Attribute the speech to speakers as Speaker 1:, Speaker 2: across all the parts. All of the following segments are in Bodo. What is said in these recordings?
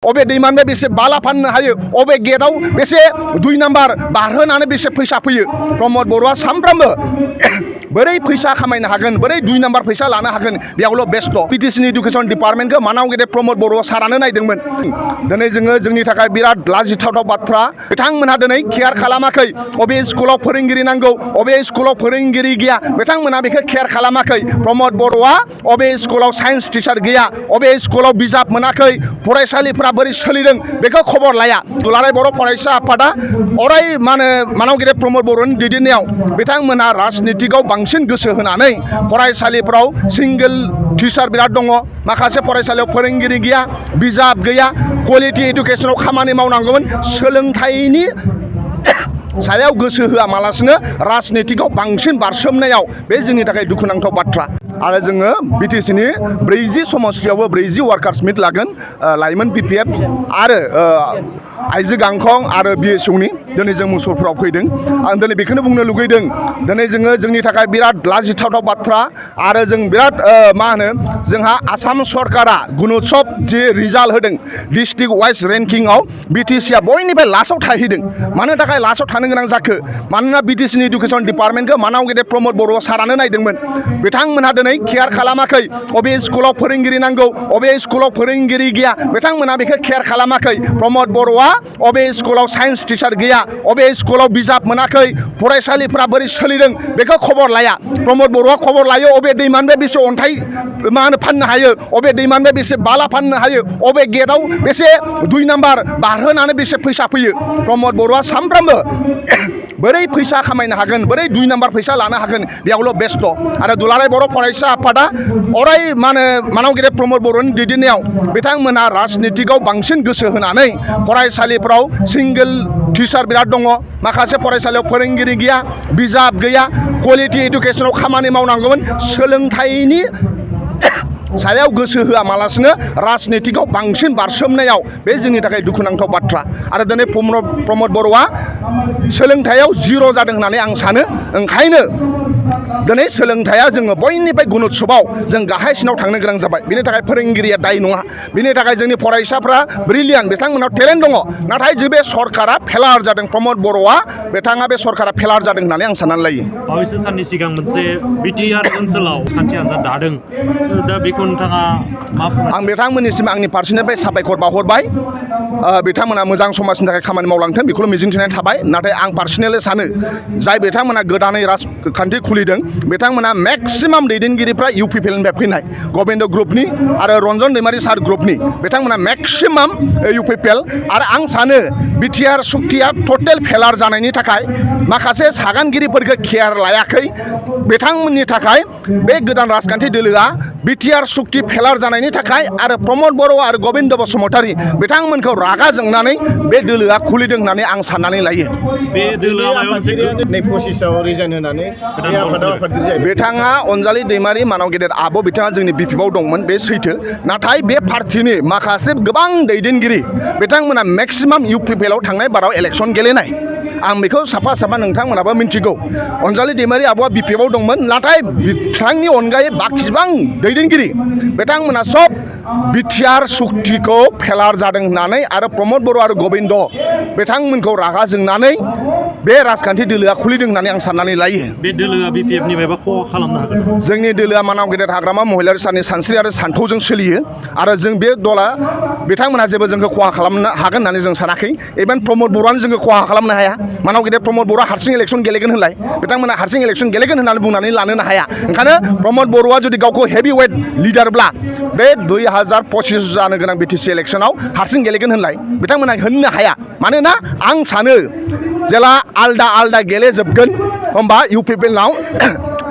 Speaker 1: अबे दैमानिफ्राय बेसे बाला फाननो हायो अबे गेटआव बेसे 2 नाम्बार बारहोनानै बेसे फैसा फैयो प्रमद बर'आ सानफ्रामबो बोरै फैसा खामायनो हागोन बोरै 2 नाम्बार फैसा लानो हागोन बेयावल' बेस्थ' पिटिसिनि इडुकेसन डिपार्टमेन्टखौ मानाव गेदेर प्रमद बर'आ सारानो नायदोंमोन दिनै जोङो जोंनि थाखाय बिराद लाजिथावथाव बाथ्रा बिथांमोनहा दिनै केयार खालामाखै अबे स्कुलाव फोरोंगिरि नांगौ अबे स्कुलाव फोरोंगिरि गैया बिथांमोनहा बेखौ केयार खालामाखै प्रमद बर'आ अबे स्कुलाव साइन्स टिचार गैया अबे स्कुलाव बिजाब मोनाखै फरायसालिफोरा बोरै सोलिदों बेखौ खबर लाया दुलाराय बर' फरायसा आफादा अराय मानाव गेदेर प्रमद बर'नि दैदेननायाव बिथांमोनहा राजनितिकआव बांसिन गोसो होनानै फरायसालिफोराव सिंगल टिचार बिराद दङ माखासे फरायसालियाव फोरोंगिरि गैया बिजाब गैया क्वालिटि इडुकेसनाव खामानि मावनांगौमोन सोलोंथाइनि सायाव गोसो होआमालासिनो राजनितिकआव बांसिन बारसोमनायाव बे जोंनि थाखाय दुखुनांथाव बाथ्रा आरो जोङो बिटिसिनि 40 समस्तियावबो 40 वार्कार्स मिट लागोन लाइमोन बिपिएफ आरो आइजो गांखं आरो बिएसइउनि दिनै जों मुसलपुराव फैदों आं दिनै बेखौनो बुंनो लुगैदों दिनै जोङो जोंनि थाखाय बिराद लाजिथावथाव बाथ्रा आरो जों बिराद जोंहा आसाम सरकारा गुणोत्सव जे रिजाल्ट होदों डिस्ट्रिक्ट वाइज रेंकिंआव बिटिसिआ बयनिफ्राय लास्टआव थाहैदों मानो थाखाय लास्टआव थानो गोनां जाखो मानोना बिटिसिनि इडुकेसन डिपार्टमेन्टखौ मानाव गेदेर प्रमद बर'आ सारानो नायदोंमोन बिथांमोनहा दिनै केयार खालामाखै अबे स्कुलाव फोरोंगिरि नांगौ अबे स्कुलाव फोरोंगिरि गैया बिथांमोनहा बेखौ केयार खालामाखै प्रमद बर'आ अबे स्कुलाव साइन्स टिचार गैया अबे स्कुलाव बिजाब मोनाखै फरायसालिफोरा बोरै सोलिदों बेखौ खबर लाया प्रमद बर'आ खबर लायो अबे दैमानिफ्राय बेसे अन्थाइ फाननो हायो अबे दैमानिफ्राय बेसे बाला फाननो हायो अबे गेटआव बेसे 2 नाम्बार बारहोनानै बेसे फैसा फैयो प्रमद बर'आ सानफ्रामबो बोरै फैसा खामायनो हागोन बोरै 2 नाम्बार फैसा लानो हागोन बेयावल' बेस्थ' आरो दुलाराय बर' फरायसा आफादा अराय मानाव गेदेर प्रमद बर'नि दैदेननायाव बिथांमोनहा राजनितिकआव बांसिन गोसो होनानै फरायसालिफोराव सिंगल टिचार बिराद दङ माखासे फरायसालियाव फोरोंगिरि गैया बिजाब गैया क्वालिटि इडुकेसनाव खामानि मावनांगौमोन सोलोंथाइनि सायाव गोसो होआमालासिनो राजनितिकआव बांसिन बारसोमनायाव बे जोंनि थाखाय दुखुनांथाव बाथ्रा आरो दिनै प्रमद बर'आ सोलोंथाइयाव 0 जादों होननानै आं सानो ओंखायनो दिनै सोलोंथाइया जोङो बयनिफ्राय गुणोत्सवआव जों गाहायसिनाव थांनो गोनां जाबाय बिनि थाखाय फोरोंगिरिया दाय नङा बिनि थाखाय जोंनि फरायसाफ्रा ब्रिलियान्ट बिथांमोनाव टेलेन्ट दङ नाथाय जे बे सरकारा फेलार जादों प्रमद बर'आ बिथाङा बे सरकारा फेलार जादों होननानै आं साननानै लायो
Speaker 2: बावैसो साननि सिगां मोनसे बिटिआर ओनसोलाव सान्थि आनजाद दादों दा बेखौ नोंथाङा मा
Speaker 1: आं बिथांमोननिसिम आंनि फारसेनिफ्राय साबायखर बावहरबाय बिथांमोना मोजां समाजनि थाखाय खामानि मावलांथों बेखौल' मिजिंथिनाय थाबाय नाथाय आं पार्सनेलि सानो जाय बिथांमोना गोदानै राजखान्थि खुलिदों बिथांमोना मेक्सिमाम दैदेनगिरिफ्रा इउपिपिएलनिफ्राय फैनाय गबिन्द ग्रुपनि आरो रन्जन दैमारि सार ग्रुपनि बिथांमोना मेक्सिमाम इउपिपिएल आरो आं सानो बिटिआर सुक्तिया टटेल फेलार जानायनि थाखाय माखासे सागानगिरिफोरखौ केयार लायाखै बिथांमोननि थाखाय बे गोदान राजखान्थि दोलोआ बिटिआर सुक्ति फेलार जानायनि थाखाय आरो प्रमद बर' आरो गबिन्द बसुमतारी बिथांमोनखौ रागा जोंनानै बे दोलोआ खुलिदों होननानै आं साननानै लायो
Speaker 2: बे दोलोआ
Speaker 3: नै पसिसाव रिजाइन होनानै
Speaker 1: बिथाङा अनजालि दैमारि मानाव गेदेर आब' बिथाङा जोंनि बिपिएफआव दंमोन बे सैथो नाथाय बे पार्टिनि माखासे गोबां दैदेनगिरि बिथांमोना मेक्सिमाम इउपिपिएलआव थांनाय बाराव इलेक्सन गेलेनाय आं बेखौ साफा साफा नोंथांमोनाबो मिन्थिगौ अनजालि दैमारि आब'आ बिपिएफआव दंमोन नाथाय बिथांनि अनगायै बाखिबां दैदेनगिरि बिथांमोना सब बिटिआर सुक्तिखौ फेलार जादों होननानै आरो प्रमद बर' आरो गबिन्द बिथांमोनखौ रागा जोंनानै बे राजखान्थि दोलोआ खुलिदों होननानै आं साननानै लायो
Speaker 2: बे दोलोआ बिपिएफनि माबा खहा खालामनो हागोन
Speaker 1: जोंनि दोलोआ मानाव गेदेर हाग्रामा महिलारि साननि सानस्रि आरो सान्थौजों सोलियो आरो जों बे दला बिथांमोनहा जेबो जोंखौ खहा खालामनो हागोन होननानै जों सानाखै इभेन प्रमद बर'आनो जोंखौ खहा खालामनो हाया मानाव गेदेर प्रमद बर'आ हारसिं इलेक्सन गेलेगोन होनलाय बिथांमोना हारसिं इलेक्सन गेलेगोन होननानै बुंनानै लानो हाया ओंखायनो प्रमद बर'आ जुदि गावखौ हेभि वेट लिडारब्ला बे 2025 जानो गोनां बिटिसि इलेक्सनाव हारसिं गेलेगोन होनलाय बिथांमोना होननो हाया मानोना आं सानो जेला आलदा आलदा गेलेजोबगोन होमबा इउपिपिएलनाव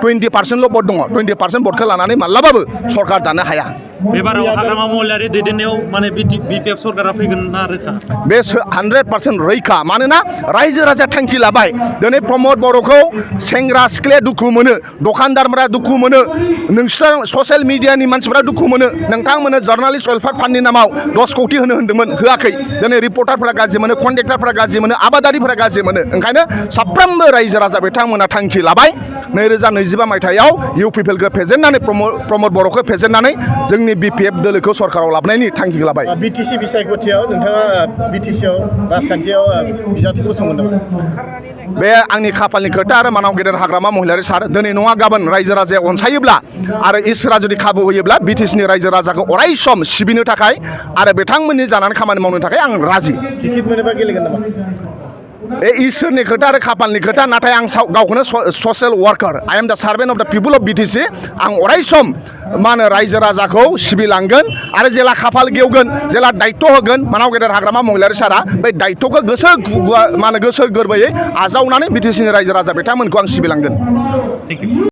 Speaker 1: 20% भट दङ 20% भटखौ लानानै माब्लाबाबो सरकार दानो हाया
Speaker 2: बेबाराव हाग्रामा महिलारि दैदेननायाव माने बिपिएफ सरकारा फैगोन ना रोखा
Speaker 1: बे 100% रैखा मानोना रायजो राजा थांखि लाबाय दिनै प्रमद बर'खौ सेंग्रा सिख्लाया दुखु मोनो दखानदारफोरा दुखु मोनो नोंसोर ससियेल मिडियानि मानसिफोरा दुखु मोनो नोंथांमोननो जार्नालिस्ट वेलफेयार फान्डनि नामाव 10 कौटि होनदोंमोन होआखै दिनै रिपर्टारफोरा गाज्रि मोनो कन्ट्रेक्टरफोरा गाज्रि मोनो आबादारिफोरा गाज्रि मोनो ओंखायनो साफ्रोमबो रायजो राजा बिथांमोना थांखि लाबाय 2025 मायथाइयाव इउपिपिएलखौ फेजेननानै प्रमद बर'खौ फेजेननानै जोंनि जोंनि BPF दोलोखौ सरकाराव लाबोनायनि थांखिखौ लाबाय
Speaker 3: बिटिसि बिसायख'थियाव नोंथाङा बिटिसियाव राजखान्थियाव बिजाथिखौ सोंगोन नामा
Speaker 1: बे आंनि खाफालनि खोथा आरो मानाव गेदेर हाग्रामा महिलारि सार दिनै नङा गाबोन रायजो राजाया अनसायोब्ला आरो इसोरा जुदि खाबु होयोब्ला बिटिसिनि रायजो राजाखौ अराय सम सिबिनो थाखाय आरो बिथांमोननि जानानै खामानि मावनो थाखाय आं राजि
Speaker 3: टिकेट मोनोबा गेलेगोन नामा
Speaker 1: बे इसोरनि खोथा आरो खाफालनि खोथा नाथाय आं गावखौनो ससियेल वार्कार आइ एम दा सार्भेन्ट of the people of BTC आं अराय सम मा होनो रायजो राजाखौ सिबिलांगोन आरो जेला खाफाल गेवगोन जेला दायित्व होगोन मानाव गेदेर हाग्रामा महिलारि सारा बे दायित्वखौ गोसो गोरबोयै आजावनानै बिटिसिनि रायजो राजा बिथांमोनखौ आं सिबिलांगोन
Speaker 2: थेंक इउ